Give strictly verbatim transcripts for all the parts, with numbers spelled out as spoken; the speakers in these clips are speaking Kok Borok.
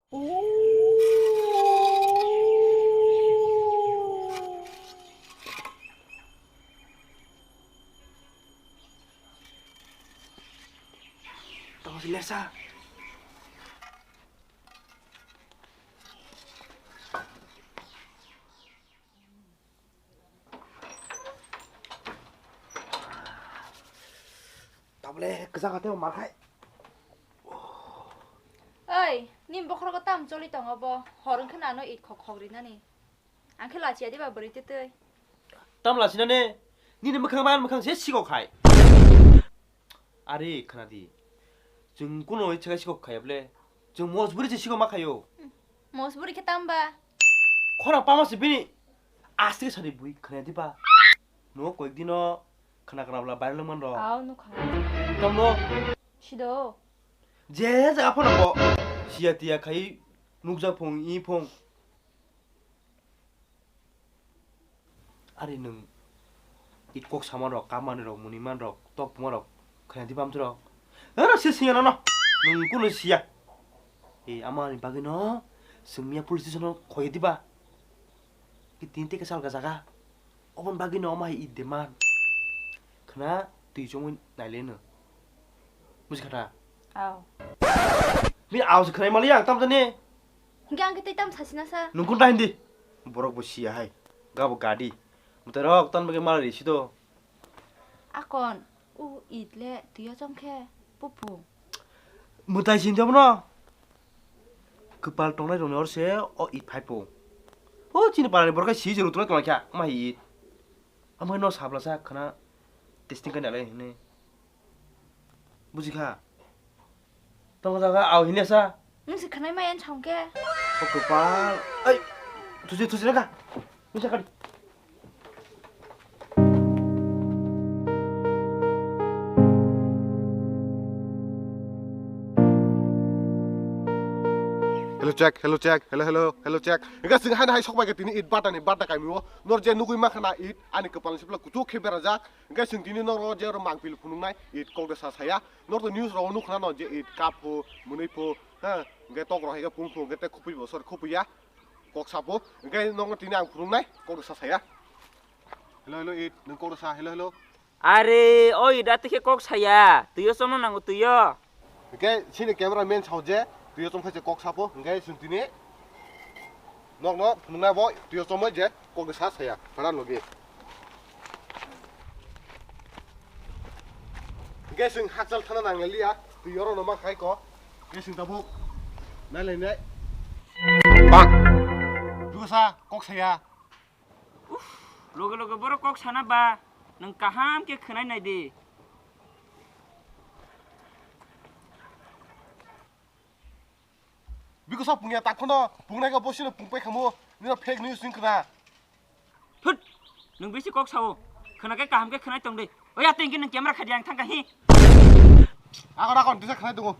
Tong si lesa. Tabole kwchang hate mar khai. Oi, nini bokhorogo tam choli tongo bo? Hor wngkhe nano it khok khok rinani. Ang khe lachiya diba bwrwi twtwi. Tam lachina ne? Nini mwkhang ban mwkhang se sikok khai. Are khna di. Chwng kuno ichha sikok khaya ble. Chwng mojburi se sikok ma khayo. Mojburi khe tamba? Khorang pama se bini. Aste sari bui khna di ba. No koik dino khna khna bla viral man ro. Aw nukha. Tam no. Sido. Je jaga phano bo. Siya tiya khai nukjak phung i phung. Ari nwng it kok saman rok, kamanirok, munimanrok, tokmanrok khaina diba amchorok? Hara se siya nono. Nwng kuno siya. E amani bagwi no swngmiya police station o khoye diba? Ki tin teke salga jaga. Obon bagwi no amai it demand. Khna twi chongwi naileno. Buji kha ta? Aw. Bini aw se khwnai mali ang tam jani. Hingke ang khe tei tam sasina sa. Nungkun ta hindi. Borok bo siya hai. Gabo gadi. Mutai rok tan bagwi mali risi do. Akon, u it le tuya chom khe pupu. Mutai sin jom no. Kwpal tongnai roni or se o it phai po. O chini parani borok si je rutunai tonglai kha ma it. Amai no sabla sa khna testing kani alai hini. Buji kha. Tamo jaga au hini sa. Nung si khanai mai an chong ke. O kwpal. Ai. Thusi thusi na ka. Misa kadi. Hello check, hello check, hello hello, hello check. Enggak sing hai hai sok bai ke tini it bata ni bata kami wo. Nor je nugui ma khana it ani kwpal ni sipla kuchuk khe berajak. Hingke chwng tini norok je oro mangpili phunuknai, it kok de sa saya. Norok to news rogo nukha no je it kap pho, mwnwi pho, ha, hingke tok rok hai khe pung pho, hingke tei khupui bo sor khupui ya, kok sa pho. Hingke norok tini ang phunuknai, kok de sa saya. Hello, hello, it, nwng kok de sa, hello, hello. Are, o it atwi khe kok saya, twi o chomno nango twi o. Hingke chini camera man sao je, twi o chom khe se kok sapo, hingke chwng tini nokno phunuknai bo twi o chomoi je kok de sa saya, phara logi. Hingke chwng hakchal thana nang liya, twi oro no ma khai ko, hingke chwng tabuk nai lai nai. Bang. Dusa kok saya. Uff, loge loge borok kok sana ba, nwng kaham khe khwnai nai di. Biko sa pungya tak khono, pungnai ka bosino pungpai khamu, nino fake news wng khna. Thut, nwng bisi kok sao, khna khe kaham khe khwnai tong di. Oya tengki nwng camera khadi ang thangka hi. Akon akon, disa khwnai tongo.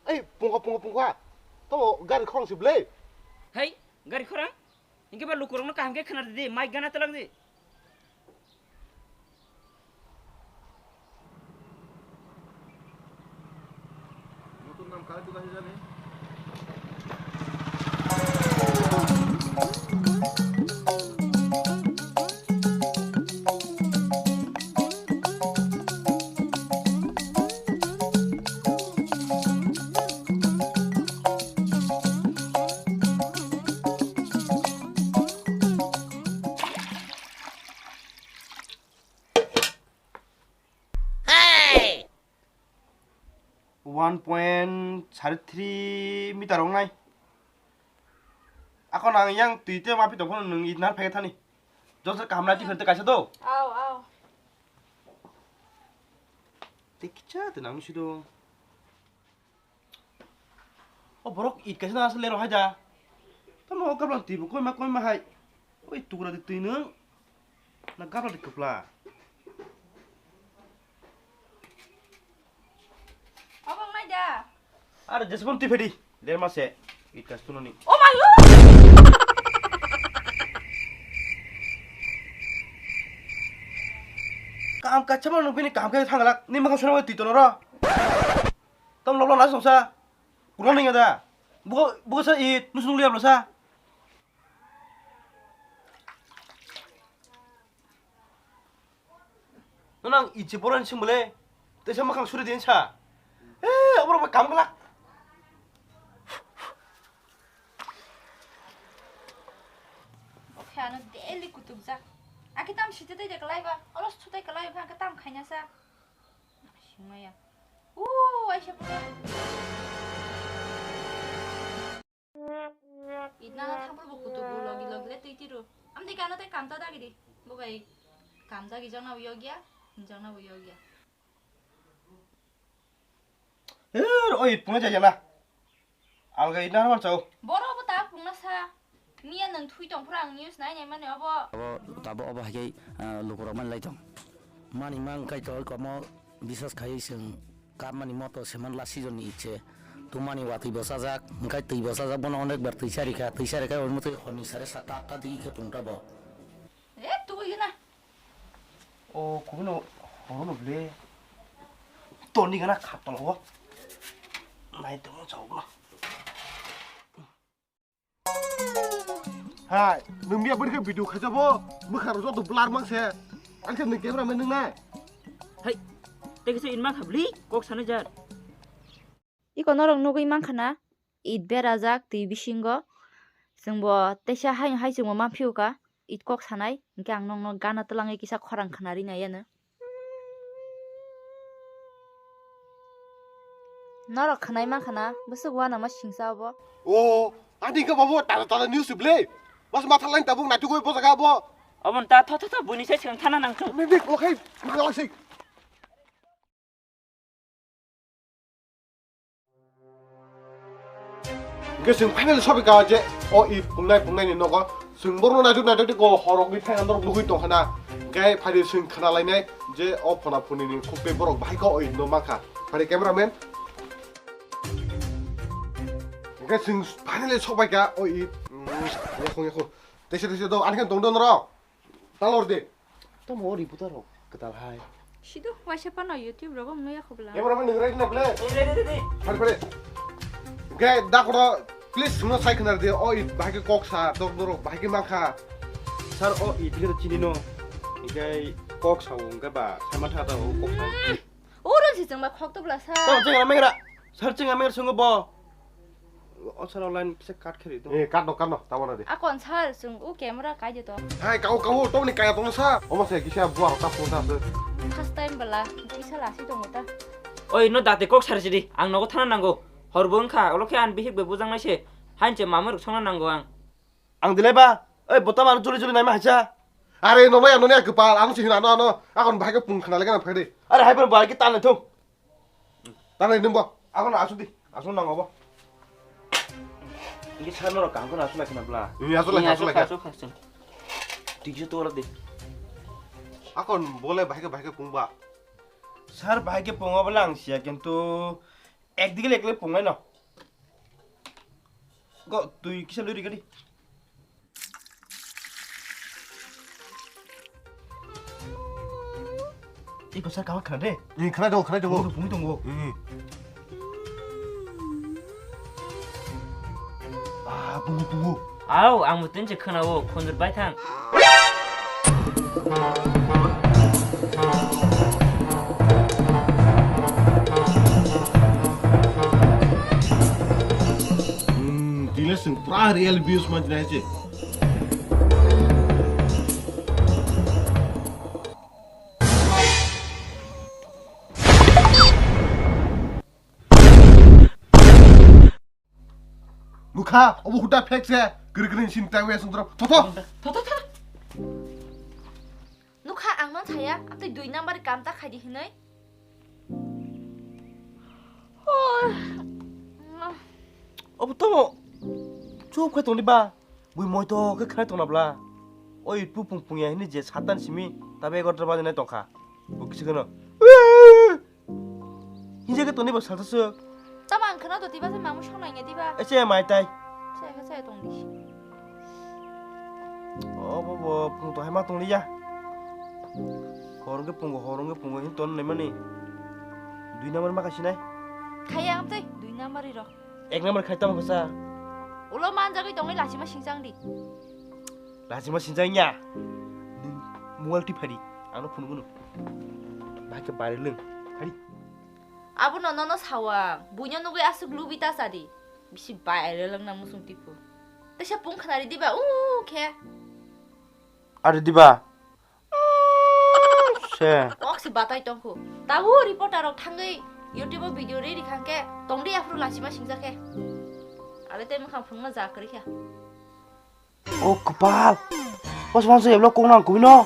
Ei, pungkha, pungkha, pungkha. Tamo gari khorang si ble. Hei, gari khorang? Hingke ba lukurokno kaham khe khna rwdi, mic gana twlang di. One point sari three meter wngnai. Ako nang yang twi te mapi tong phano nwng it nar phai thani. Josor kaham lai tikhon te kaisa do. Aw, aw. Te kicha te nang si do. O borok it kaisa na asle rohai da. Tamo o gabla twi bo koima koima hai. Oi tugra de twi nwng. Na gabla de kwpla. Obo nai da. Are jesbon twi phedi. Der mase. It kas tunoni. Oh my god. Kam kachama no bini kam khe thangalak. Ni makam sura twi tonoro. Tam lobla na songsa. Kurang ninga da. Buka, buka sa it, nusung liya sa. Nang ije boran sing bole. Tesa makhang suri din sa. Eh, abro ba kam galak. Oke, ano daily kutubjak. Aki tam site tei de kalai ba. Olos sutai kalai ba, aki tam khaina sa. Singmaya. Uuu, aisa pura. Itna na thapur bo kutu bo logi logi le twi tiro. Amdi kano tei kamta dagi di. Bo bai kamta gi jona bo yogya, jona bo yogya. Er, oi, puna jaya na. Alga itna na chao. Boro bo ta pungna sa. Miya nang thui tong phura ang news nai nai mani obo. Abo tabo obo hai khe, ah, lukurok mani lai tong. Mani mang kai to komo bisas khai sing. Kamani moto seman last season ni iche. Tumani watwi bwsajak, hwnkhe twi bwsajak bono onek bar twi sari kha, twi sari kha omo twi horni sare satta atta digi khe tongta bo. E twi gana. O kuno horono ble. Toni gana khatolo. Nai tongmo chawkno. Hai, nwng miya bwrwi khe video khaijabo, bwkha rok joto blur mang se. Ang khe nwng camera man nwng nai. Hai, tei kisa inma khabli, kok sana jar. Iko norok nugwi mankha na, it berajak twi bisingo. Chwngbo teisa hai, hai chwngbo manphio ka, it kok sanai, hwnkhe ang nokno gana twlangwi kisa khorang khna rinai yano. Norok khwnai mankha na, bwswk uanama singsa obo. O, ani khe bobo tada tada news ble. Mas matha line tabuk naitugwi bo jaga bo. Obo ta tho tho tho buini sai swkang thana nang tho. Ni dik lo khai, ma lo sai. Hingke chwng finally sophika je o it pungnai pungnai ni nogo. Chwng borokno naituk naituk tei go horokni thaiha norok nugui tongkha na. Hingke phaidi chwng khna lainai je o phona phunini khuk tei borok bahai khe o it no mankha. Phaidi cameraman. Hingke chwng finally sophaikha o it. Mm, yakhung yakhung. Teisa teisa do, ani khe tong do norok. Talor de. Tamo ori buta rok kwtal hai. Sido waisa pano YouTube rogo mnuya khobla. Cameraman nung rai na ble. Phare phare. Ge dakoro please suno sai khna de o it bahai khe kok sa dok norok bahai khe mankha. Sir o it khe chini no. Ikai kok sa o hingke ba sama tha ta o kok sa. Oro si chwngba khok tubla sa. Tamo chwngna mengra. Sir chwngna mengra sungo bo. O sir online kisa cut kheri do. Eh, cut no, cut no, tamo na de. Akon sir chwng o camera kai de to. Hai, kau, kau, to ni kaya tong sa. Omo se kisa buar ta phone ta se. First time bala, kisa lasi tongo ta. Oi, no date kok sar sidi. Ang nogo thana nango. Hor bo wngkha, olo khe ang bihik bai bujang nai se. Hain che mamui rok songna nango ang. Ang dilai ba, oi, bota mano juli juli naima hacha. Are, no maya, no ne kwpal, ano si hina, ano, ano, akon bahai khe pung khna lege na phai de. Are, hai phai bahai khe tan le thung. Tan le nung bo, akon asu di, asu nang obo. Ini sana ro kangkon asu lagi na bla. Ini asu lagi, asu lagi. Asu kha, asu kha. Tiji to ora de. Akon bole bahai khe, bahai khe pung ba. Sir, bahai khe pung obo lang sia, kintu ek dige le ekle pung lai no. Go, twi kisa luri gadi. Iko sir kawa khana de. Ni khana do, khana do. Bungo, bungo tongo. Hmm. Ah, bungo, bungo. Au, ang mutin je khana o, khundur bai thang. Hmm, tile sing pra real views man jina je. Nukha, obo huda fake se, giri giri sin tang we sung tro. Tho, tho. Tho, tho, tho. Nukha, ang no thaya, amtwi dui number kam ta khai di hinoi. Obo tamo chup khai tongdi ba. Bui moito khe khwnai tongna bla. Oi pu pung pung ya hini je satan simi tabe egarota baje nai tongkha. Bo kisi kheno. Hinje khe tongni bo salsa suk. Tamo ang khwna do tiba se mamu song nai diba. Ese mai tai. Sai kha sai tong di. Obo bo pung to hai ma tong liya. Horong khe pungo, horong khe pungo hin ton nai mani. Dui number ma kasinai. Khaya ang tei dui number ri ro. Ek number khai tamo kasa. Ulo manjagwi tongwi lachima singjang di. Lachima singjang ya. Nwng mobile tiphari. Ano phone gunu. Bahai khe bare lwng. Hari. Abo no nono sawang. Buino nugwi asuk lubi ta sadi. Bisi bai ai lwng na musung tipu. Tesa pung khnari diba u khe. Ari diba? Se. Kok si batai tongkhu. Tahu reporter rok thangwi YouTube o video ri ri khangke tongdi aphuru lachima singjak khe. Ale te mukhang phungno ja kwrwi kha. O kwpal. Bos bangso eblo kok nang kubino.